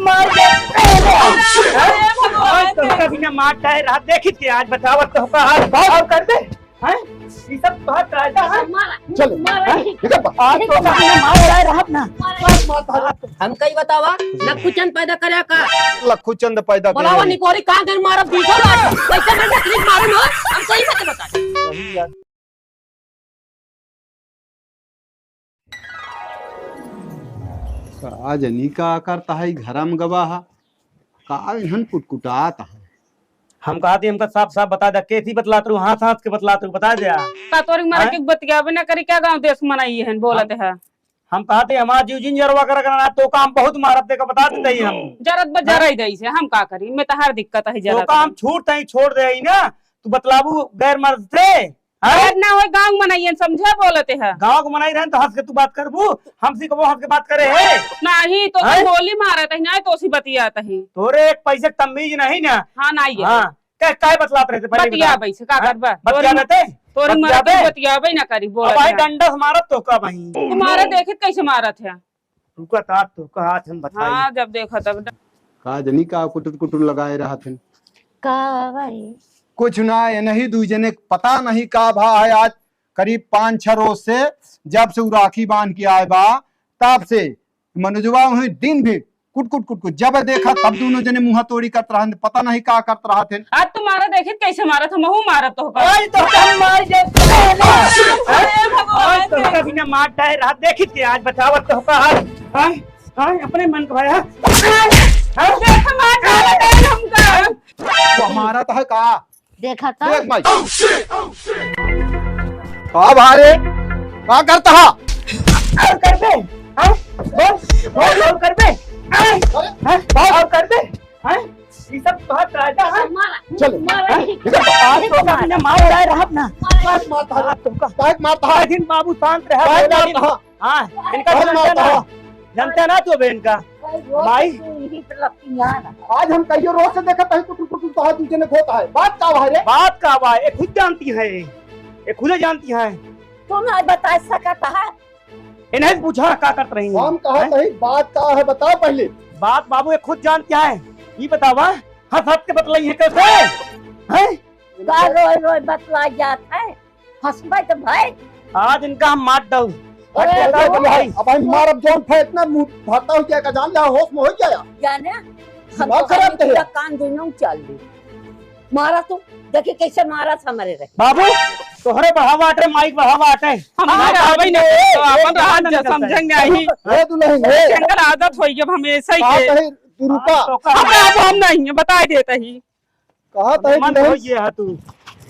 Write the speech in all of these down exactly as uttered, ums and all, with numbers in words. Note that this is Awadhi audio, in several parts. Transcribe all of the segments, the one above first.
मार दे। अरे भगवान आज तो रे। कभी ना मार डाए रहा, देखित के आज बतावत तो का हाल। और कर दे। हैं? ई सब बात रहता है। मारा। चलो। मारा। हैं? इधर बा। आज तो कभी ना मार डाए रहा ना। मारा। हम कई बतावा, लखू चंद पैदा करे का? लखू चंद पैदा करे बोलावा रही। निकोरी कहाँ गए मारब दीजो बात। कैसे मैं तकलीफ मारे लो? हम सही बात बता। वही यार। का जनी का करता है, घर में गवा है, का इहन कुटकुटात है? हम कहा थी, हमका साफ साफ बता दे, कैसी बतलात रहू, हाथ हाथ के बतलात रहू, बता दे। का तोरी मारे हैं? के बतियाबे ना करी, क्या गाँव देश मनाई है, बोलत हम, है। हम कहा थी, हमारा जीव जिन जरवा कर करना, तो काम बहुत मारत देखा, बता देते ही हम। जरत बा, हैं? जरा ही दई से, हम का करी, मैं तो हर दिक्कत है, तो जरत काम है। छूट ही छोड़ दे ही ना, तू बतलाबू गैर मर्द से। हैं? अरे ना होई, गाँव के मनइयन समझे बोलत है। गाँव के मनई रहन तो हँस के तू बात करबू, हमसे कबो हँस के बात करे है? नहीं, तो हैं? बोली मारत है, नहीं तो उसी बतियात है। तोरे एक पैसे के तमीज नहीं ना। हाँ, नहीं है। हाँ, क्या, काय बतलात रहते पहले बतिया बता। भाई से, का हैं? करबा? बतिया तोरी लेते? तोरी बतिया मर्द दे? बतियाबे ना करी, अब बोलत भाई है। डंडा से मारत तो का भाई? तुम्हारे देखित कैसे मारत है? रुका तात तो का आज हम बताई। हाँ, जब देखा तब ड- का जनी का कुटुर कुटुर लगाए रहत हन। का भाई? कुछ ना, ये नहीं, दुई जने पता नहीं का भा है। आज करीब पाँच छह रोज से, जब से उ राखी बांध के आए बा, तब से मनोजवा वहीं दिन भी कुट कुट कुट कुट, जब देखा तब दोनों जने मुंह तोड़ी करत रहन, पता नहीं का करत रहत हन। आज तुम्हारा देखित कैसे मारत, हमहू मारत तो का। आज तो हम मार दे। अरे भगवान आज तो रे। कभी ना मार डाए रहा, देखित के आज बतावत तो का हाल। हाँ? हाँ, अपने मन का भाई, हाँ? हाँ? देख, मार डाला है हमका। वो हमारा तो है का? देखा था? देख माई। का भारे? का करता हा? और कर दे, हाँ? बोल, बोल, बोल कर दे। हाँ? हाँ? बोल और कर दे। हाँ? ये सब बात रहता है। मारा, चलो। मारा, हाँ? ये सब आज तो मारा। हमने मार डाए रहत ना। मारा। बात मारता है। आज तो का? बात मारता है। दिन बाबू शांत रहा, बात बोला मारता दिन। है। हाँ, इनका आज जानते मारता ना, है। जानते ना तू अबे इनका। भाई, रोज भाई। तू इही पे लपटियान है। आज हम कहियो रोज से देखत है, कुटुर कुटुर तो हाथ दूजे ने खोता है। बात का भाई रे? बात का भाई? ये खुद जानती है, ये खुद जानती है। तू ना बता सकत है। इन्हें पूछा का करत रही है? हम कहा हैं? नहीं, बात का है, बताओ पहले। बात बाबू ये खुद जानती है, ये बतावा, हंस हंस के बतलाई है कैसे? हैं? का रोए रोए बतला जात है? हंसबे तो भाई। आज इनका हम मार डाल। अरे, हट जा, अब भाई। अब भाई मारब जौन फे इतना मुंह भरता हो जाएगा, जान ले, होश में हो जाए। जाने, हम दिमाग तो खराब खाली तो है। पूरा कान दुनों चाल दी। मारा तू, देखी कैसे मारा था मरे रहे। बाबू, तोहरे बढ़ावा आटे, माइक बढ़ावा आटे। हम हाँ, ना रहबे ना, ए, तो ए, अपन ए, रहन ए, जा, ए, समझेंगे नहीं। ए, दुल्हन, ए। एकर आदत होई, जब हम ऐसे ही का के। कहे, तू रुका। हाँ, तो का हम रहब, हम नहीं है, बताई देता ही। कहा था मन कि हो नहीं। ये है तू।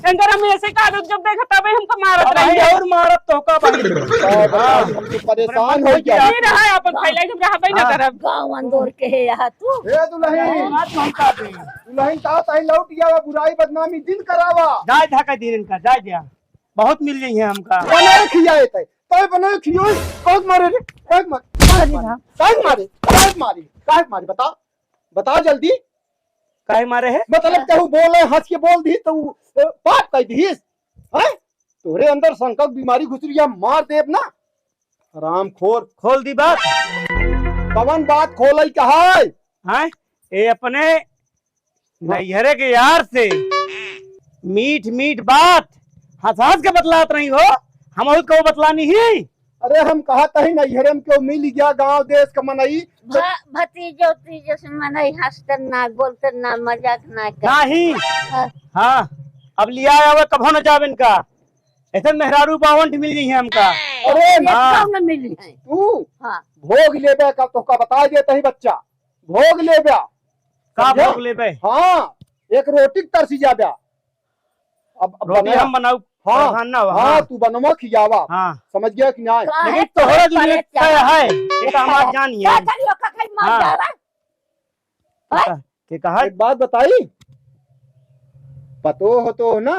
एंकर हम ऐसे का आदत जब देखा तबे हमको मारत अब रही भाई है। और मारत तो का भाई। का बताई, हाँ। हम तो परेशान हो गया। ये रहा अपन पहले जब रहा भाई ना हाँ। करब। गाँव अंदर के है यहाँ तू। ए दुल्हन, आज हम का दे। दुल्हन का ताई लौट गया, बुराई बदनामी जिन करावा। जाए धाका दिन इनका, जाए दिया। बहुत मिल गई है हमका। बना खियाए तय, तय बना खियो। कौन मारे रे? कौन मारे? कौन मारे? कौन मारे? कौन मारे? बता, बता जल्दी। काहे मारे है? मतलब केहू बोले, हंस के बोल दी तो उ, अ, पाप कह दीस, हैं? तोरे अंदर शंका की बीमारी घुस रही है, मार देब ना, हरामखोर। खोल दी बात। कवन बात खोलई कहाय? हैं? ए अपने नैहरे के यार से मीठ मीठ बात हंस हंस के बतलात रही हो, हम बहुत कहो बतलानी ही। अरे हम कहा तही नैहरे में क्यों मिल गया गांव देश का मनई। भ-, भतीजो तीजो से मनई हंसते ना, बोलते ना, मजाक ना कर। नाही। हाँ। हाँ, अब लिया आवे कभो न जावे इनका। ऐसे मेहरारू बावन मिल गई है हमका। अरे ये हाँ। कौन मिली है? तू हाँ। भोग लेबे का तो का बता देता ही बच्चा। भोग लेबे। का समझा? भोग लेबे? हाँ, एक रोटी के तरसी जाबे। अब, अब रोटी बना। हम बनाऊ, हाँ, प्रधान ना हो, हाँ, हाँ। तू बनवा खियावा। हाँ। समझ गया कि नहीं? काहे लेकिन तोहरा करे दुनिया परे का क्या? है, ये तो हमार जान ही है। का करियो, का खाई मार हाँ। जा रहा? हैं? के कहा? एक बात बताई, पतो हो तो ना,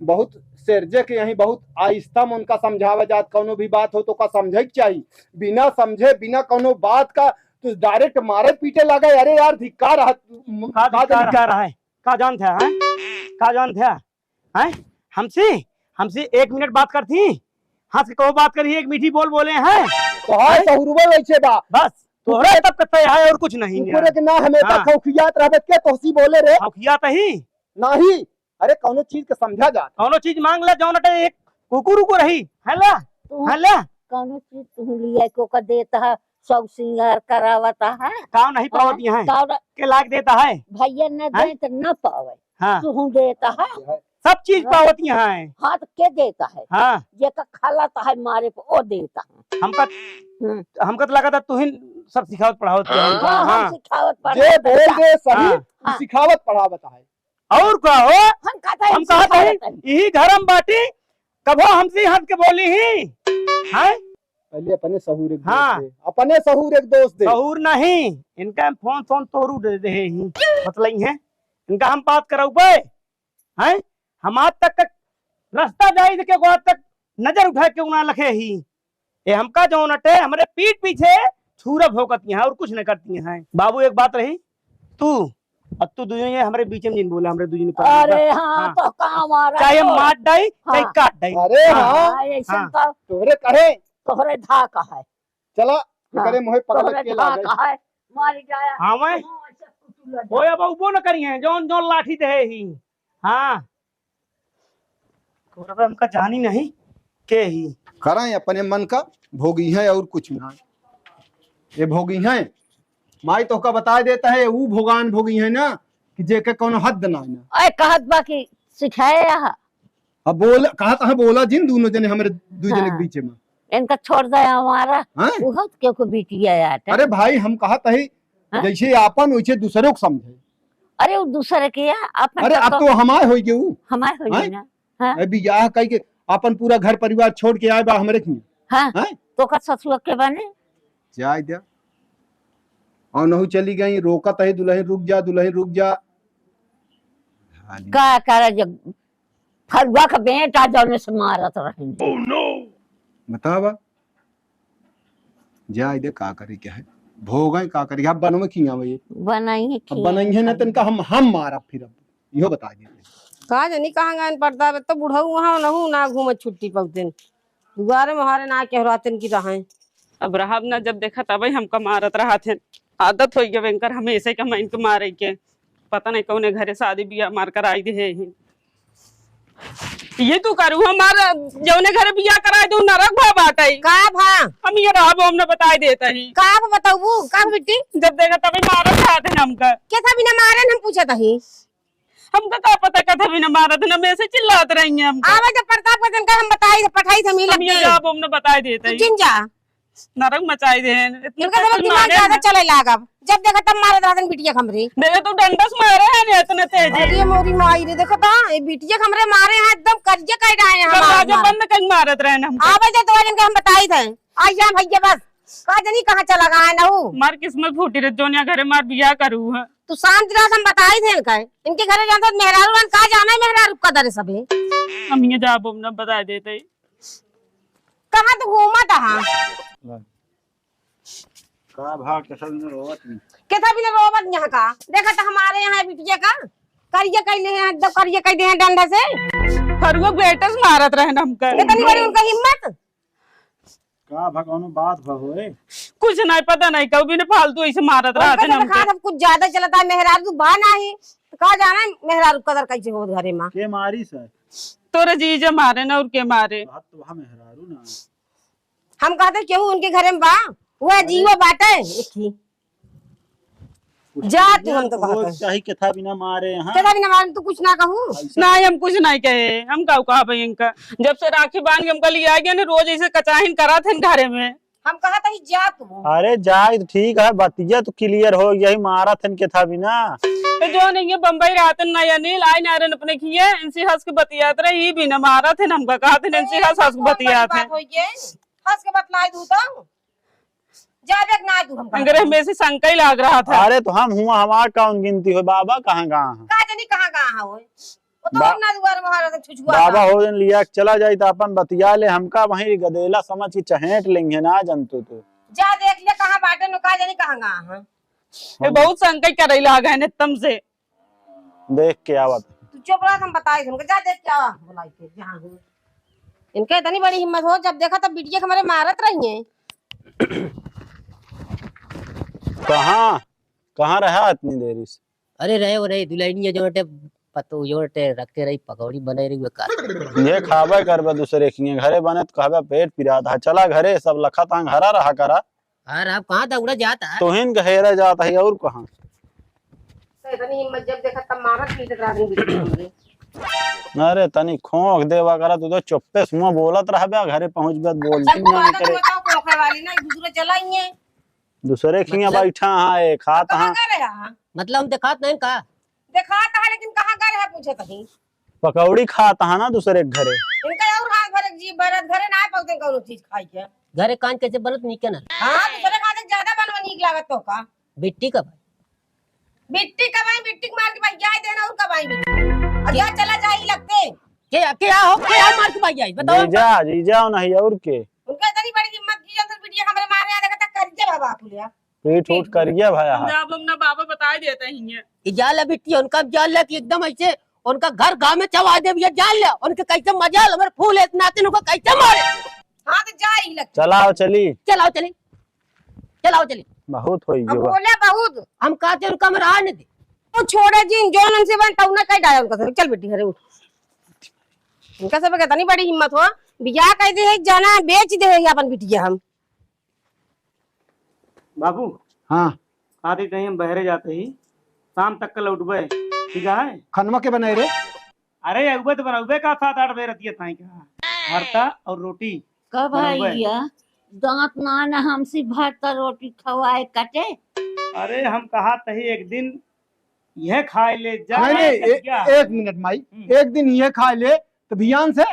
बहुत सेरजे के यहीं बहुत आहिस्ता में उनका समझावे जात, कौनो भी बात हो तो का समझे के चाहिए, बिना समझे, बिना कौनो बात का तू डायरेक्ट मारे पीटे लगा। अरे यार, धिक्कार है, का का धिक्कार धिक्कार है? का जानत है, हैं? का जानत है, हैं? हमसे, हमसे एक मिनट बात करती, हंस के कहो बात करी, एक मीठी बोल बोले हैं। तो हाँ, हैं? सहुरवा वैसे बा। बस, तोहरे तब के तय है और कुछ नहीं है। कुकुरे के ना हमेशा हाँ। खौखियात रहबे, के तोहसी बोले रे? खौखियात ही? नहीं, अरे कौनो चीज के समझा जात। कौनो चीज मांग ले, जौन अटे एक कुकुर उकुर रही, है ला? तू है ला? कौनो चीज तू लिया के ओकर देत है, सब सिंगार करावत है। काम नहीं पावत हाँ, यहाँ। काम के लाग देता है? भैया न हैं? दे तो न पावे। हाँ। तू देता है। सब चीज हाँ। पावत यहाँ है। हाँ, तो के देता है? हाँ। जेका खलत है मारे पे, वो देता है। हमका, हम्म। हमका तो लगा था तू ही सब सिखावत पढ़ावत हाँ, हाँ, हाँ। हम सिखावत जे पढ़ावत बोल है। दे सही, हाँ। तू हाँ। सिखावत पढ़ावत है। और का हो? हम कहत है, हम हम कहत है, सिखावत है। यही घर हम बाटी, कबो हमसे हंस के बोली ही, हैं? पहले अपने सहूर एक हाँ। दोस्त दे, अपने सहूर एक दोस्त दे। सहूर नहीं, इनका हम फोन, फोन तोरू दे दे ही, बतलाई है, इनका हम बात कराऊ पे, हैं? हम आज तक, तक रास्ता जाई के आज तक नजर उठा के उना लखे ही। ए हमका जौन अटे, हमरे पीठ पीछे छुरा भोंकती हैं और कुछ न करती हैं। बाबू, एक बात रही, तू, अब तू दुइजने हमरे बीच में जिन बोला, हमरे दुइजने पर अरे हाँ, हाँ। तो का हमारा चाहे तो मार डाई, चाहे हाँ। काट डाई। अरे हाँ। हाँ, ऐसन हाँ। तो तोहरे कहे। तोहरे धाक है। चला, हाँ। एकरे मुँहे पकड़ तोहरे के धाक लागे। है। मारी जाया। हाँ, मैं। हाँ, ऐसे कुछ लग ओए, अब उबो न करी हैं, जौन, जौन लाठी दे ही। हाँ। तोरा पे हमका जानी नहीं के ही। कराएं अपने मन का, भोगी हैं और कुछ ना। ये भोगी हैं। माई तोहका बताए देता है, ऊ भोगान भोगी है ना, कि जेके कौनो हद ना है ना। ओए, कहत बा कि सिखाए रहा। अब बोल, कहा था बोला जिन दोनों जने हमरे दू जने के हाँ। बीच में। इनका छोड़ दे हमारा। हाँ? उहो तो केहू को बिटिया आटे। अरे भाई, हम कहत है, हाँ? जैसे आपन वैसे दूसरों को समझे। अरे, वो दूसरे के या, अपन अरे, तो अब तो हमार होई गए ऊ। हमार होई हैं? गए ना। हाँ। अभी बियाह कई के अपन पूरा घर परिवार छोड़ के आए बा हमरे खिया। हाँ। हैं? तो का ससुर के बने? जाए द्या। और नहु चली गई, रोकत है, "दुल्हन रुक जा, दुल्हन रुक जा।" का करे जब फरुआ के बेटा जौने से मारत रहे। बतावा। जाए दे, का करी, क्या है? भोगें, का करी? अब बनवे खियावे ये। बनाई है, अब खियावे, बनाई है ना, खाई। तनका हम, हम मारब फिर अब। इहो बता दे। का जानी कहाँ गए पर्दा, अब तो बुढ़ऊ वहाँ नहू ना घूमे छुट्टी पौते। दुआरे मोहारे ना केहरातन की रहें। अब रहब ना, जब देखा तबे हमका मारत रहत हैं। आदत होई गए इनकर हमेशा के हम इनके मारे के। पता नहीं कौने घरे शादी बियाह मार कर आई दे है। ये तू करू हमार, जौने घरे बियाह कराए दू नरक भा बाटे। का भा? हम ये रहब, हम न बताए देता ही। का भा बताऊ? का बिट्टी? जब देखा तबे मारत रहत हैं हमका। के था बिना मारे हम पूछत ही? हमका का पता कथा बिना मारत हैं, हम ऐसे चिल्लात रही हैं हमका। आवे जब प्रताप का तनका हम बताई, पठाई हम ही हम लग ये गए। रहब, हम न बताए देता ही। जिन जा। नरक मचाई दे हैं। इतने इनका सब कुछ दिमाग मारे ज्यादा हैं। चले लागब। जब देखा तब मारत रहतन बिटिया के हमरे। देखा तू डंडा से मारे हैं ना इतने तेज। अरे मोरी माई रे, देखो तो, ये बिटिया के हमरे मारे हैं, एकदम करिया कर डाए हैं हमार दरवाजा मार। बंद कर मारत रहे हैं हमको। आवे जे तो इनका हम बताई थे। आई जा भैया बस। का जानी कहाँ चला गया है ना वो। मार किस्मत फूटी रे, जोनिया घरे मार बियाह करू है। तू शांत रह, हम बताई थे इनका। इनके घरे जानत मेहरारू रहन, का जाना है मेहरारू का दरे सबे। हम ये जाबो ना बताई देते। कहाँ तू घूमत हा? का भाग के सब ने रोवत नहीं। केथा बिना रोवत यहाँ का? देखा तो हमारे यहाँ बिटिया का करिया कैले हैं, एकदम करिया कैले हैं डंडा से। फरुआ बेटे से मारत रहे ना हमका। इतनी बड़ी उनका हिम्मत? का भगवानो बात भा होए? कुछ नहीं पता नहीं, कभी ने फालतू ऐसे मारत रहा थे हमका। सब कुछ ज्यादा चलता है, मेहरारू बा नहीं, तो का जाना है मेहरारू कदर कैसे हो घरे में। के मारी सर? तोरे जीजा मारे ना, और के मारे? बात तो वहाँ मेहरारू ना। हम कहते केहू उनके घरे में बा, वह अरे। जीवो बाटे, एक ही। कुछ जा नहीं तू, हम तो हो कहते हैं। चाहे केथा बिना मारे, हाँ। केथा बिना मारे, तू कुछ ना कहू। ऐसा नहीं, हम कुछ नहीं कहे, हम काऊ कहा भाई इनका। जब से राखी बांध के हमका लिया गया ना, रोज ऐसे कचाहिन करा थे घरे में। हम कहत ही जा तू। अरे जाए तो ठीक है, बतिया तो clear हो, यही मारत हन केथा बिना। तो जो नहीं है बम्बई रहत न या नील आए ना रन अपने खिए, इनसे हंस के बतियात रहे, ये भी न मारत हन हमका, कहत हन इनसे हंस हंस के बतियात है। बात होई गई, हंस के बतलाई दू तो। जाबे के ना दू हमका। अगर हमें से शंका ही लाग रहा था। अरे तो हम हुआ, हमार कौन गिनती हो, बाबा कहाँ गा हैं? का जानी कहाँ गा हैं वो? वो तो बा-, अपना दुआर में हारा था, छुछुआ बाबा था। हो दिन लिया के चला जाई तो अपन बतिया ले, हमका वहीं गदेला समझ के चहेट लेंगे ना जनतू तू। जा देख ले कहाँ बाटे नु, का जानी कहाँ गा हैं। ये बहुत संकट करैला आ गए ने तम से। देख के आवत। तू चुप रह, हम बताई तुमको, जा देख के आवा, बुलाई के, जहाँ हो। इनके इतनी बड़ी हिम्मत हो, जब देखा तब बिटिया के हमारे मारत रही हैं। कहाँ, कहाँ रहा इतनी देरी से? अरे रहे वो रही दुल्हनिया जो बटे पतो जो बटे रखे रही, पकौड़ी बनाए रही, वो का। ये खाबे करबे दूसरे के हियाँ, घरे बने तो कहबे पेट पिरात है, चला घरे, सब लखत हाँ, घरा रहा करा। और आप कहाँ दौड़ा जाता है? तोहिन का हेरा जाता है और कहाँ। तो इतनी हिम्मत जब देखा तब मारत पीटत रहा दिन बीत गई। अरे तनी खोंख देवा करा, तू तो चुप्पे सुआ बोलत रहबे, घरे पहुँचबे तो बोल सब दिन ना बात करे। बताओ, खोंखे वाली ना, एक दूसरे चलाइए। दूसरे के हियाँ मतलब? बैठा हाँ, एक हाथ कहाँ हाँ। गए रहा? मतलब हम देखात नहीं का? देखात है, लेकिन कहाँ गए रहा पूछत ही। पकौड़ी खात हाँ ना दूसरे के घरे। इनका और हाथ भरे जी भरत घरे ना पौते कौनो चीज खाई के। घरे कान कैसे बनत नीके ना? हाँ, दूसरे खाते ज्यादा बनवा नीक लागत तो का? बिट्टी का भाई। बिट्टी का भाई, बिट्टी के मार के भाई जाए देना और का भाई बिट्टी। और जा चला जाई लगते। के, के आ हो, के आ मार के भाई जाई, बताओ। जीजा, जीजा नहीं और के? उनका इतनी बड़ी हिम्मत की जब बिटिया हमरे मारे आ देखा तक कर दे बाबा पुलिया। पीठ उठ करिया भाई, हाँ। जब हम ना बाबा बताए देते ही हैं। ये जान ले बिट्टी, उनका जान ले कि एकदम ऐसे उनका घर गाँव में चवा दे, ये जान ले, उनके कैसे मजाल, हमारे फूल है, इतना दिन उनको कैसे मारे। हाँ, तो जा ही लग। चलाओ चली। चलाओ चली, चलाओ चली। बहुत होई अब गवा। बोले बहुत। हम कहते उनका हम रहा नहीं दे। तो छोड़े जिन, जो उनसे बन, तब ना कह डाला उनका सब। चल बेटी, घरे उठ। इनका सब के इतनी बड़ी हिम्मत हो, बियाह कह दे है, जाना बेच दे है अपन बिटिया हम। बाबू। हाँ। आधी टाइम बहरे जाते ही, शाम तक के लौटबे, ठीक है? खनवा के बनाए रे? अरे, अउबे तो बनउबे का, सात आठ बजे रतिया ताई का। भरता और रोटी का बनउबे। भैया, दांत ना, ना हमसे भरता रोटी खवाए कटे। अरे, हम कहा तही एक दिन यह खाए ले जा। नहीं, नहीं, ए-, क्या? एक मिनट माई, हम्म। एक दिन यह खाए ले, तो बिहान से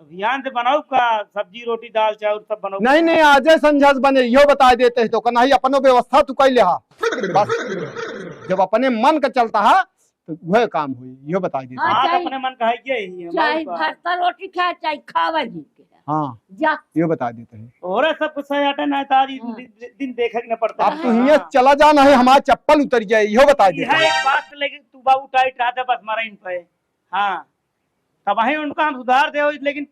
तो बिहान से बनाऊ का सब्जी, रोटी, दाल, चाउर सब बनाऊ? नहीं, नहीं, आजे संझा से बने, इहो बताए देते हैं तो का नहीं, अपनो व्यवस्था तू कइ लेहा। बस, जब अपने मन का चलता है, तो वह काम होई, इहो बताए देते हैं। हाँ, हाँ, तो चाहे, अपने मन का है, ये ही है, चाहे भाई का। भरता रोटी खाए, चाहे खावा जी के। हाँ, जा। इहो बताए देते हैं। और सब कुछ सही हटे ना, तो आज हाँ। दिन, दिन देखे के ना पड़ता। अब तू हाँ। हियाँ चला जा, नहीं हमारा चप्पल उतर जाए, इहो बताए देते हैं। एक बात लेकिन तू बाबू टाइट रहा था बस हमारा इन पे। हाँ। तब वहीं उनका हम सुधार दे होई, लेकिन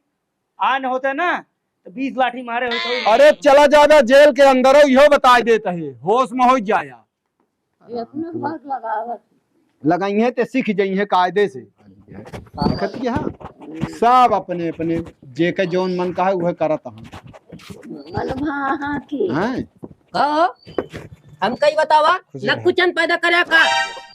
आ न होते ना, तो बीस लाठी मारे होते। अरे चला जाबे जेल के अंदर हो, इहो बताए देत है, होश में हो जाया। अपने हाथ लगावत। लगाइए ते सीख जाइए कायदे से। देखत के हाँ, सब अपने अपने जे के जौन मन का है, वह करत हैं। मतलब हाँ, हाँ, ठीक। हैं? का हो? हमका ई बतावा, खुशी रहे। लक्खू चंद पैदा करे का?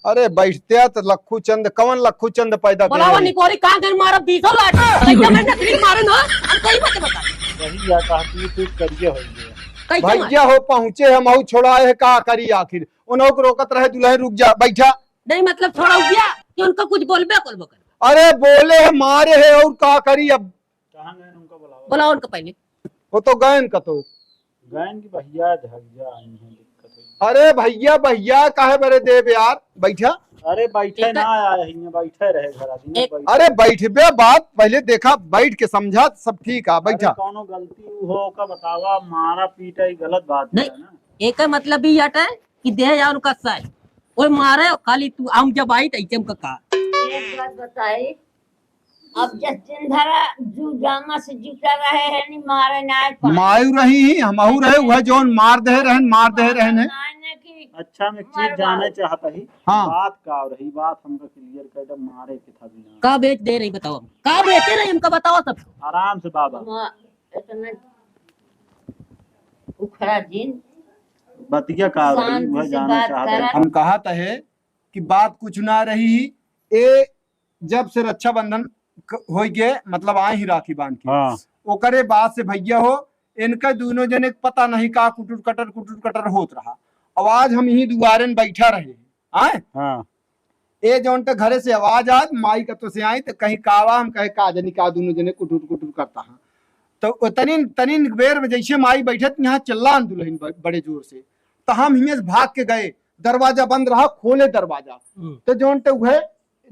अरे बैठते तो लक्खू चंद, कौन लक्खू चंद पैदा बोलावा करे? निपोरी कहाँ गन मारा बीसों लाठी। कैसे मैं नकली मारे ना? हम कहीं मत बता। वही या कहा कि तू करिए हो गया। कैसे मारे? भैया हो पहुँचे, हम हऊ छोड़ाए है, का करी आखिर? उन्हों को रोकत रहे, दुल्हन रुक जा, बैठा। नहीं मतलब छोड़ा हो गया कि उनका कुछ बोलबे, बोलबे कर। अरे बोले है, मारे है और का करी अब? कहाँ गए उनका बुलावा? बुलाओ उनका पहले। वो तो गए न कतो। गए न कि भैया झगजा आई हैं, दिक्कत है। अरे भैया, भैया काहे बरे देब यार, बैठा। अरे बैठे ना आया है, हियाँ बैठे रहे घर आदमी, एक बैठे। अरे बैठबे, बात पहले देखा, बैठ के समझा, सब ठीक है, अरे बैठा। कौनो गलती हो का बतावा, मारा पीटा ही गलत बात नहीं, है ना। एक मतलब ई हटे कि दे यार उनका सही, ओए मारे खाली तू आम जब आई त ऐसे हमका का। एक बात बताई, अब जस दिन धरा जू जामा से जुटा रहे हैं, नहीं मारे ना आए पाए। मायू रही ही, हमहू रहे, वह जौन मार दे रहन, मार दे रहन है। ना, ना कि अच्छा, हम एक चीज मार जाने मार। चाहता ही, हाँ। बात का रही, बात हमका clear कर दे, मारे के था बिना। का बेच दे रही बताओ, का बेचे रही हमका बताओ सब। आराम से बाबा। हम इतना उखड़ा दिन बतिया का रही, शांति वह से जाने बात चाहता है। करा। हम कहा त है कि बात कुछ ना रही, ए जब से रक्षाबंधन क-, होई गे, मतलब आए ही राखी बांध के। हाँ। ओकरे बाद से भैया हो, इनका दोनों जने के पता नहीं का कुटुर कटर, कुटुर कटर होत रहा। अब आज हम यहीं दुआरे में बैठा रहे, आए? हाँ। ए जौन ते घरे से आवाज आज, माई कतो से आई, तो कहीं कावा, हम कहे का जनी का दोनों जने कुटुर, कुटुर करता है। तो ओ तनिन, तनिन बेर में जैसे माई बैठत यहाँ चिल्लान दुल्हन ब-, बड़े जोर से, तो हम हियाँ से भाग के गए, दरवाजा बंद रहा, खोले दरवाजा। हम्म। तो जौन ते उहे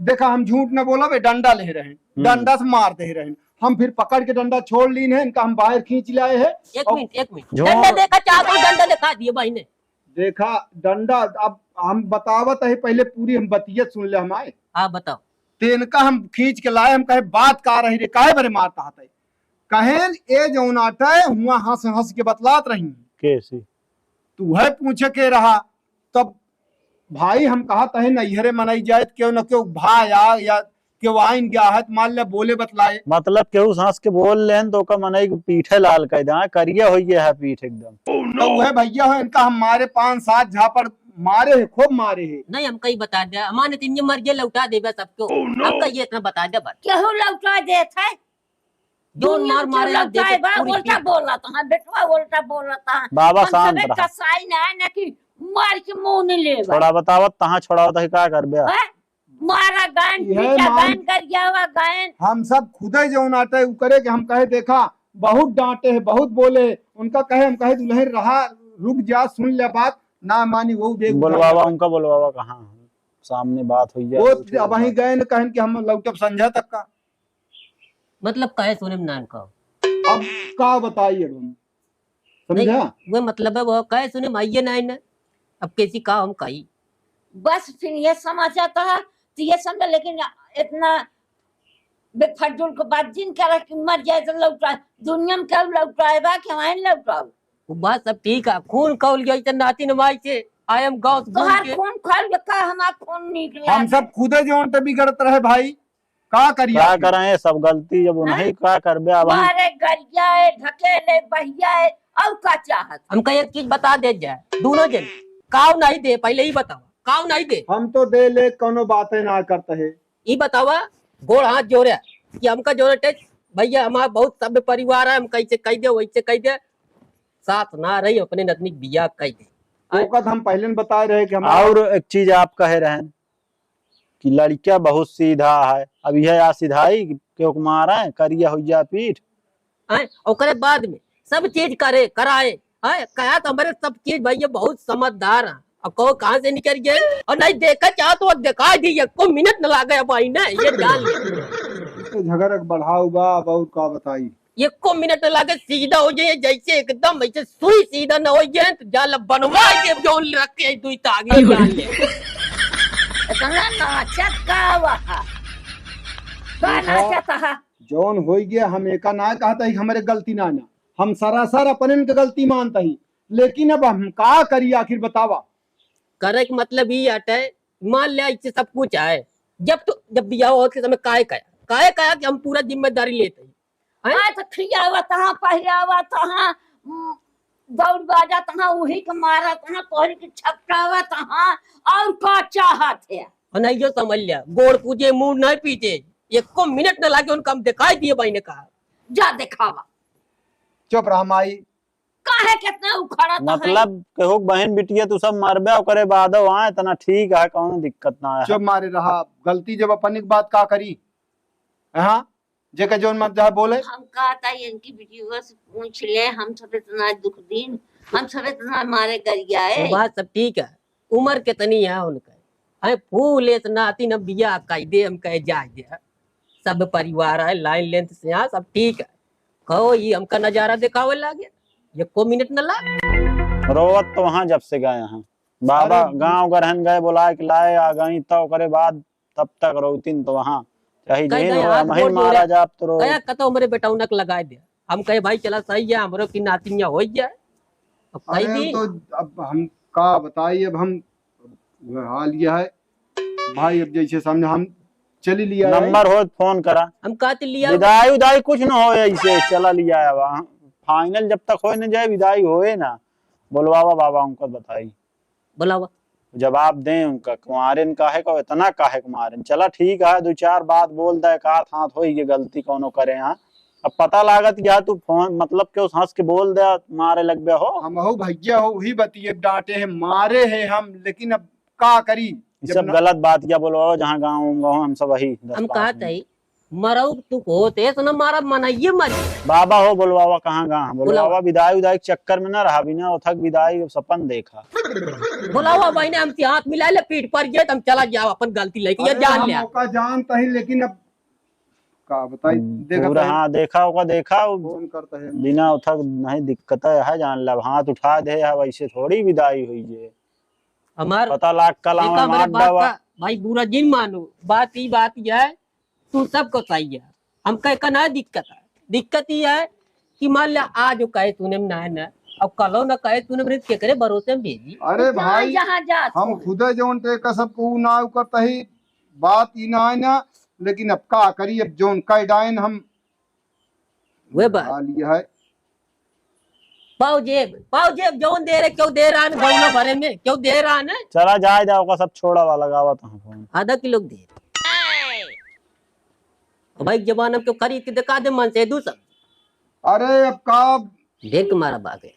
देखा, हम झूठ न बोलब, ए डंडा ले रहे हैं, हम्म। डंडा से मार दे रहे हैं। हम फिर पकड़ के डंडा छोड़ लीन है, इनका हम बाहर खींच लाए हैं। एक और मिनट, एक मिनट। झूठ। डंडा देखा, चाकू डंडा दिखा दिए भाई ने। देखा, डंडा, अब हम बतावत है, पहले पूरी हम बतिया सुन ले हमारे। हाँ, बताओ। ते इनका हम खींच के लाए, हम कहे, "बात का रही रे, काहे बरे मारता हत है?" कहेन, "ए जौन आटे, हुआ हंस हंस के बतलात रही।" कैसे? उहै पूछे के रहा, तब भाई हम कहत है नैहरे मनई जाए, त केहू न केहू भाई आ या केहू आइन गया है, त मान ले बोले बतलाए। मतलब केहू हँस के बोल लेन त ओका मनई के पीठे लाल कइ दे, हाँ, करिया होइ गया है पीठ एकदम। तो उहै भैया हो, इनका हम मारे पाँच सात झापड़ मारे है, खूब मारे है। नहीं, हमका ई बता दे, हमार नतिनिया मर गया, लौटा देबे सबको। हमका ये इतना बता दे बस। केहू लौटा देत है? जौन दुनिया मार में मारे केहू ना, देखे लौटाए बा, पूरी उल्टा पीठ। बोलत है, बेटवा उल्टा बोलत है। बाबा हम शांत सबे रहा। कसाई ना है ना कि मार के मुँह नहीं लेबा। छोड़ा बतावत, तहाँ छोड़ावत है, का करबे? हैं? मारा गायन, ये पीटा मान गायन, गरियावा गायन। हम सब खुदे जौन आटे उ करे के हम कहे, देखा, बहुत डांटे है, बहुत बोले है। उनका कहे, हम कहे, दुलहिन रहा, रुक जा, सुन ले बात, ना मानी वो बेगुसराय बोलवावा, उनका बोलवावा कहाँ है? सामने बात हुई है, वो कुछ अब वहीं बात। गए न कहन कि हम लौटब संझा तक का। मतलब कहे सुने में नान का। अब का बताई अब हम? नहीं, समझा? वो मतलब है, वो कहे सुने में आइए ना, ना। अब कैसी का हम कही? बस फिर ये समझ आता है, तो ये समझा, लेकिन इतना बेफजूल को बात जिन करे कि मर जाए तो लौटा, दुनिया में केहू लौटाए बा कि वहीं लौटाओ? वो बात सब ठीक है, खून खौल गया इतना नाती नमाई से, I am God तोहार बोल के। खून खौल गया का, हमार खून निकला हम है। सब खुदे जौन त बिगड़त रहे भाई, का करिए का आखिर? करें, सब गलती जब हाँ? उन्हीं का करबे अब हम। मारे गरिया है, ढकेले बहिया है, और का चाहत? हमका एक चीज बता दे जाए, दोनों जन काव नहीं दे, पहले ही बताओ, काव नहीं दे। हम तो दे ले, कोनो बातें ना करते हैं। ई बतावा, गोड़ हाथ जोड़े कि हमका जोड़े टेच, भैया हमार बहुत सभ्य परिवार है, हम कैसे कह दे, वैसे कह दे, साथ ना रही, अपने नतनी के बियाह कह दे। ओका तो हम पहले न बताए रहे कि हम और एक चीज आप कहे रहें कि लड़किया बहुत सीधा है, अब यह या सीधाई के ओक मारे, करिया हो जा पीठ। हैं? ओकरे बाद में सब चीज करे, कराए, हैं? कहा तो हमरे सब चीज भैया बहुत समझदार है। अब कहो कहाँ से निकल गए? और नहीं देखा चाहो तो दिखा दी, एको मिनट न लागे अब आई ना, ये जान ले। तो झगड़ा के बढ़ाऊ बा, अब और का बताई? एको मिनट न लागे, सीधा हो जाए, जैसे एकदम ऐसे सुई सीधा न हो जाए, तो जाल बनवा दे, जौन रख के दुई तागी जान ले। इतना नाचत का हुआ? का देखा, नाचत हा? जौन होई गया, हम एका ना कहता ही, हमरे गलती ना ना, हम सरासर अपनन के गलती मानता ही, लेकिन अब हम का करी आखिर बतावा? करे के मतलब ई आटे, मान ले इससे सब कुछ आए, जब तो, जब बियाह होत के समय काहे कहा, काहे कहा कि हम पूरा जिम्मेदारी लेते हैं, हैं? हाँ, तो खियावत हाँ, पहिरावत हाँ, उम, दौड़ बाजत हाँ, उही के मारत हाँ, तोहरी के छपटावत हाँ, और का चाहत है? और नहीं जो समझ लिया, गोड़ पूजे, मुंह नहीं पीटे, एको मिनट न लागे उनका हम दिखाई दिए भाई ने कहा। जा दिखावा। चुप रहा माई। काहे कितना उखड़त है? मतलब केहू के बहिन बिटिया तू सब मरबे, ओकरे बाद हाँ, इतना ठीक है, कौनो दिक्कत ना है। चुप मारे रहा, गलती जब अपनी के बात का करी, हाँ, जेके जौन मन चाहे बोले। हम कहता है इनकी बिटिया से पूछ ले, हम सब इतना दुख दीन, हम सब इतना मारे गरियाए। वो बात सब ठीक है, उम्र कितनी है उनका? है फूल इतना आती न बिया कह दे, हम कहे जाए दे। सब परिवार है, लाइन लेंथ से यहाँ सब ठीक है। कहो, ये हमका नजारा दिखावे लागे, एको मिनट न लागे। रोवत तो वहाँ जब से गए हैं बाबा, अरे गाँव गरहन गए, बोलाए के लाए, आ गई, तो ओकरे बाद तब तक रोवतिन तो वहाँ, चाहे कह जेल गए हो, हाथ हम ही गोड़ मारा जोड़े। जाब तो रो। गया कतो हमरे बेटौनक लगाए दे। हम कहे, "भाई चला सही है, हमरो की नातिनिया हो जाए।" अब कह अरे दी। तो अब हम का बताई, अब हम वह हाल यह है भाई, अब जैसे सामने हम चली लिया है। नंबर हो फोन करा। हम कहते लिया। विदाई उदाई कुछ न हो, ऐसे चला लिया है वहाँ। फाइनल जब तक हो न जाए, विदाई होए ना, बोलवावा बाबा उनको बताई। बोलावा। जवाब दें उनका, कुंवारे न काहे को, इतना काहे को मारे? चला ठीक है, दो चार बात बोल दे, एक हाथ हाथ होई के गलती कौनो करे यहाँ। अब पता लागत क्या तू फोन, मतलब के उस हंस के बोल दे, मारे लग गए हो। हम हो भैया हो, वही बतिए डांटे हैं, मारे हैं हम, लेकिन अब का करी? ये जब सब ना गलत बात क्या बोलवाओ, जहाँ गाँव गाँव हम सब वही दस हम पाँच कहत में। है, मरऊ तू होत है, तो ना मारा, मनाइए मर। बाबा हो, बोलवावा कहाँ गा? बोलवावा। बोलवावा, विदाई उदाई के चक्कर में ना रहा, बिना ओथक विदाई के सपन देखा। बोलावा, बहिने, हमसे हाथ मिला ले, पीठ पर ये, हम चला जाओ, अपन गलती लेके, ये अरे, जान हम ले। ओका जानता ही, लेकिन अब का बताई, हम्म, देखा पूरा, तो हाँ, देखा, ओका देखा, वो फोन करता है। बिना ओथक नहीं दिक्कत है, जान ले, अब हाथ उठा दे, अब ऐसे थोड़ी विदाई हुई है। हमार पता लाग कल देखा, आवे, हमरे मार बात डावा। का, भाई, बुरा जिन मानो, बात ई बात यह है, तू सबको सही है, हमका एका ना दिक्कत है। दिक्कत ई है कि मान ले आज वो कहे सुने में ना है ना, अब कलो न कहे तूने, फिर केकरे भरोसे में भेजी? अरे जा, भाई, जहाँ जा हम तू। खुदे जौन टेका सबको ऊ ना करता ही, बात ही ना है ना, लेकिन अब का करी, अब जौन कह डायन हम वे बा। खा लिया है। पाओ जेब, पाओ जेब, जौन दे रहे, क्यों दे रहा है, गौना भरे में, क्यों दे रहा है? चला जाए, जाओ का सब छोड़ा वाला गावा तो हम फोन। आधा किलो दे। अब भाई, जमाना में क्यों खरीद के दिखा दे, मन से दू सब। अरे, अब का? देख के मारा बागे।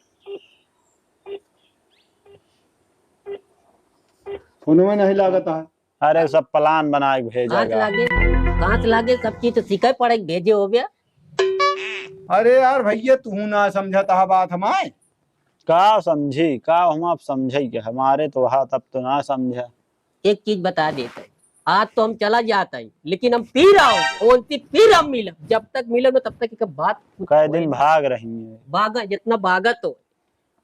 फोनवे नहीं लागत है। अरे, सब plan बनाए के भेजा कांच गा। लागे, कांच लागे, सब चीज तो सीखे पड़े के भेजे हो गया। अरे यार भैया, तू ना समझत हा बात हमारे। का समझी, का हम आप समझे के? हमारे तो वहा तब तो ना समझा। एक चीज बता देते हैं, आज तो हम चला जाते हैं, लेकिन हम फिर आओ, ओनती फिर हम मिलब। जब तक मिलब ना, तब तक एक बात कै दिन भाग रही है। भागा, जितना भागा तो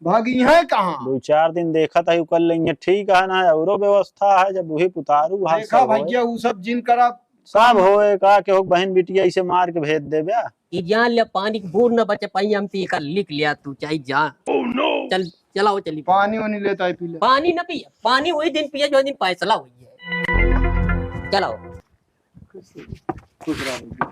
भागी है कहाँ? दो चार दिन देखत है, कर लेंगे, ठीक है ना, औरो व्यवस्था है, जब वही पुतारू है, देखा सब होए। भैया, उ सब जिन करा सब होए का, केहू बहन बिटिया इसे मार के भेज देबे। ई जान ले, पानी की बूंद न बचे पाई, हम तो एकर लिख लिया, तू चाहे जा। Oh no! चल, चलाओ, चली। पानी वानी लेता है, पी ले। पानी न पिए, पानी वही दिन पिए, जो दिन फैसला हुई है। चलाओ। खुश रहो।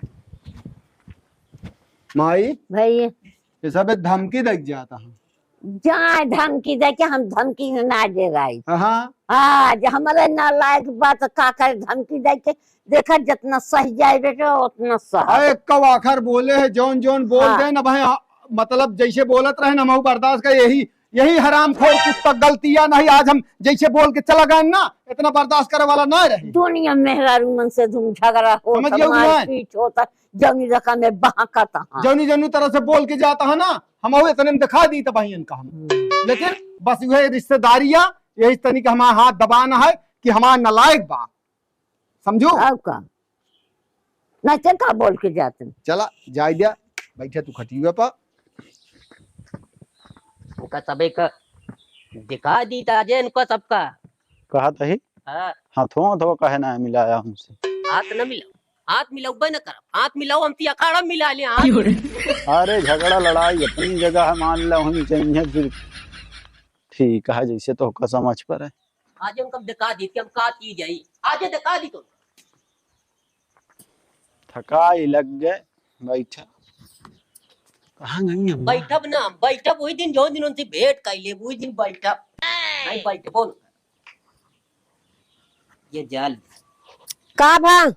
माई, भाई। ये सब धमकी देख जाता है। जाए धमकी दे के, हम धमकी ना दे रही। हाँ। हाँ, जे हमरे नालायक बात का करे, धमकी दे के, देखा जितना सही जाए बेटा, उतना सही। अरे, कब आखिर बोले है, जौन जौन बोल हाँ। दे ना भाई, हाँ, मतलब जैसे बोलत रहे ना, हम बर्दाश्त कर, यही, यही हरामखोर कुत्ता गलतियाँ नहीं, आज हम जैसे बोल के चला गए ना, इतना बर्दाश्त करे वाला ना रहे। दुनिया मेहरारू मन से धूम झगड़ा होता, समझ गया? मारपीट होता, जौनी रकम में बहकत हाँ। जौनी, जौनी तरह से बोल के जाता है ना, हम वो इतने में दिखा दी तो भाई इनका हम। हम्म। लेकिन बस वह रिश्तेदारियां, यही तनी के हमारा हाथ दबाना है कि हमारा नालायक बा, समझू? और का? नहीं तो का बोल के जाते हैं? चला, जाए दिया, बैठे तू खटिया पर। उनका सबे का दिखा दी ताजे इनको सबका। कहा तही? हाँ। हाथों, हाथों कहे ना मिलाया हमसे। हाथ न मिलाओ, हाथ मिलाओ, बे न करब। हाथ मिलाओ, हम ती अखाड़ा मिला ले, हाथ। अरे, झगड़ा लड़ाई अपनी जगह है, मान लो हम चाहिए फिर ठीक है, जैसे तो का समझ पर है। आज हम कब दिखा दी कि हम का की जाई, आज दिखा दी तो। थकाई लग गए, बैठा। कहाँ गई अम्मा? बैठब ना, बैठब वही दिन, जो दिन उनसे भेंट कर ले, वही दिन बैठब। नहीं बैठबो ना। ये जाल। का भा? का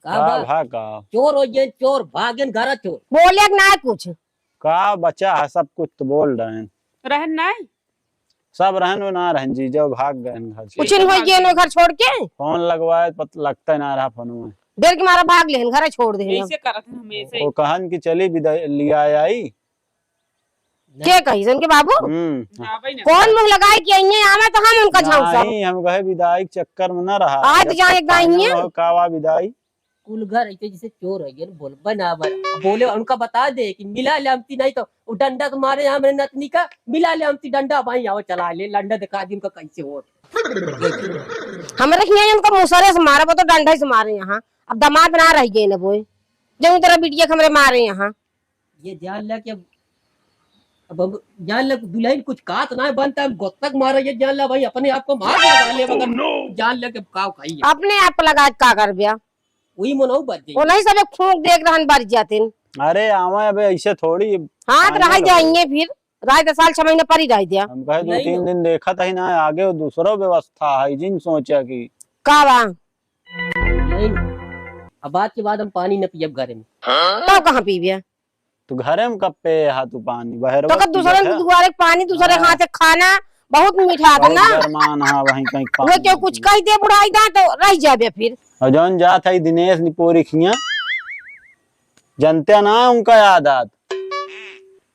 का भा? भा का? चोर हो गए, चोर, भागेन घर चोर। बोले कि ना कुछ? का बचा है, सब कुछ तो बोल रहे हैं। रहन नहीं? सब रहन वो ना रहन जी, जो भाग गए घर से। कुछ नहीं हो गए घर छोड़ के? फोन लगवाए, पत-, लगता ही ना रहा फोन में। डर के मारा भाग लेहन, घर छोड़ देहन। ऐसे करत हैं हमेशा ही। वो कहन कि चली विदा-, लिया आई। के कही सन के बाबू? हम्म। आवे ना। कौन मुंह लगाए कि अइहे आवे तो हम उनका झांसा। नहीं, हम कहे विदाई के चक्कर में ना रहा। आज जब जाए तक एक दाई कायम है। हो, कावा विदाई। कुल घर ऐसे जैसे चोर है, ये बोल बना बना। बोले उनका बता दे कि मिला ले हमती नहीं तो वो डंडा से मारे हमरे नतनी का, मिला ले हमती डंडा भाई आओ चला ले, डंडा दिखा दी उनका कैसे हो। हमरे हियाँ इनका मुसरे से मारे, वो तो डंडा से मारे यहाँ। अब दामाद ना रह गए ना बोए। जब तेरा बिटिया के हमरे मारे यहाँ। ये जान ला कि अब, अब हम जान ला दुल्हन कुछ कात ना बनता, हम गोतक मारा, ये जान ला भाई अपने आप को मार लगा ले, मगर Oh no! जान ला कि अब काव खाई है। अपने आप लगा के का करब्या? वही मनऊ बच जाई। वो नहीं सब एक फूंक देख रहन बच जातिन। अरे आवा अबे ऐसे थोड़ी हाथ आने रह लगो। जाएंगे फिर, राय दस साल छह महीने पर ही रह दिया। हम कहे दो नहीं तीन ना। दिन देखत ही ना, आगे वो दूसरो व्यवस्था है, जिन सोचा कि का बा? नहीं ना। अब आज के बाद हम पानी न पियब घरे में। तो कहाँ पीबे? तो घरे में कब पे हा तू पानी? बहरवा तो कब दूसरे पियत है? दुआरे के पानी, दूसरे हाँ। हाथ के खाना, बहुत मीठा आता बहुत ना। गरमान, हाँ, वहीं कहीं वो पानी क्यों कुछ पिए। कह दे बुढ़ाई दा तो रह जाबे फिर। और जौन जात है दिनेश निपोरी खिया, जनते ना उनका याद आत।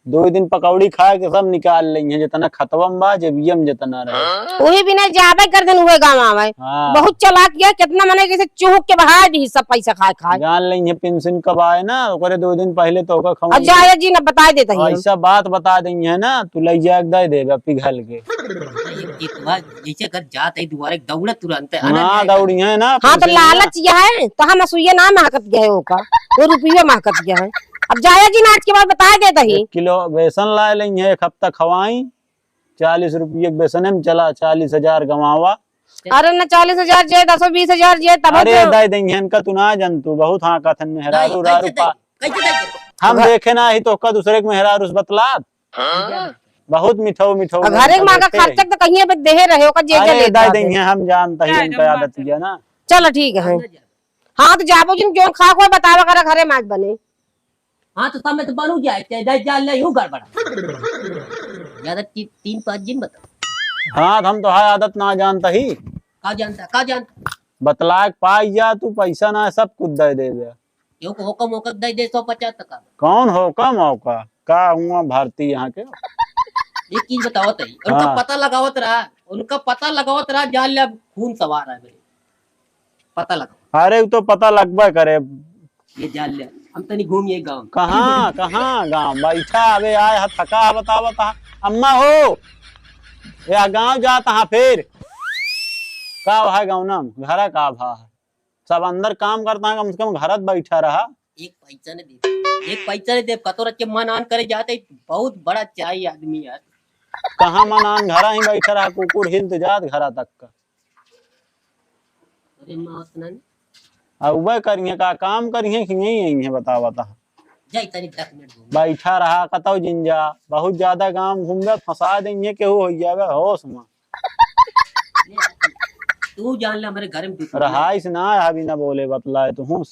दो दिन पकौड़ी खा के सब निकाल लेंगे, जितना खतवा में बा, जेबिया में जितना रहे। वही बिना जाबे कर दिन हुए गाँव आवे। हाँ। बहुत चालाक ये, कितना मने कैसे चूक के बहा दी सब पैसा खाए खाए। जान लेंगे पेंशन कब आए ना, ओकरे दो दिन पहले तो ओकर खौनी अब जाए जी ना, बताए देते हैं। ऐसा बात बता देंगे ना, तू ले जाके दे देबे पिघल के। एक बार जैसे कर जात है दुआरे दौड़त तुरंत है ना। हाँ, दौड़ी है ना, हाँ, तो पेंशन ना। लालच यह है, तो हम असुइया ना महकत गए ओका, वो रुपया महकत गया है। अब जाया जी ना, आज के बाद बताए देत ही। एक किलो बेसन लाए लेंगे, एक हफ्ता खवाई, चालीस रुपये के बेसन में चला, चालीस हजार गंवावा। अरे ना, चालीस हजार जे, दसो बीस हजार जे, तब अरे जो दे देंगे इनका, तू ना जान, तू बहुत हाँ कथन मेहरारू नहीं, रारू कैसे पा। दे? कैसे दे? हम घ- देखे ना ही तो का दूसरे के मेहरारू से बतलात। हाँ? बहुत मिठो मिठो अब घरे में आके खर्चा तो कहीं पे देहे रहे, ओकर जे अरे जे लेत दे बाटे। देंगे, हम जानता ही क्या उनका एकदम आदत बात है। है ना। चलो ठीक है। हम ना जाए। हाँ, तो जाबो जिन जोन खा खोए बतावा करा घरे में आज बने। हाँ, तो सब में तो बनू जाए, चाहे दस हजार ले, यूं गड़बड़ा। ज्यादा ती-, तीन पाँच जिन बता। हाँ, तो हम तो है आदत ना जानता ही। का जानता, का जानता? बतला के पाई जा, तू पैसा ना सब कुछ दे देबे। केहू को होकम होकम दे दे सौ पचास टका। कौन होकम होका? का हुआ भारती यहाँ के? एक चीज बतावत है, उनका हाँ। पता लगावत रहा, उनका पता लगावत रहा, जान ले अब खून सवार है मेरे। पता लगा। अरे, उ तो पता लगबे करे। ये जान ले, हम तनी घूम ये गाँव। कहाँ, कहाँ गाँव? बैठा, अबे आए हा, थका हा, बतावत हा। अम्मा हो, या गाँव जात हा फिर? का भा गाँव ना? घरा का भा? सब अंदर काम करता है, कम से कम घरत बैठा रहा। एक पैसा नहीं दे, एक पैसा नहीं दे, कतो रच के मन आन करे जाते, बहुत बड़ा चाही आदमी यार। कहाँ मन आन, घरा ही बैठा रहा, कुकुर हिल तो जात घरा तक का। अरे माँ, उतना नहीं। अब वह करिए का, काम करिए कि नहीं आई है, बतावा ता। जा, इतनी दस मिनट घूम। बैठा रहा, कतौ जिन जा, बहुत ज्यादा गाँव घूमबे, फंसा देंगे, केहू हो जावे होश में। तू जान ले, हमारे घर में दुश्मनी है। रहाइश ना है, अभी ना बोले, बतलाए तू हूँ।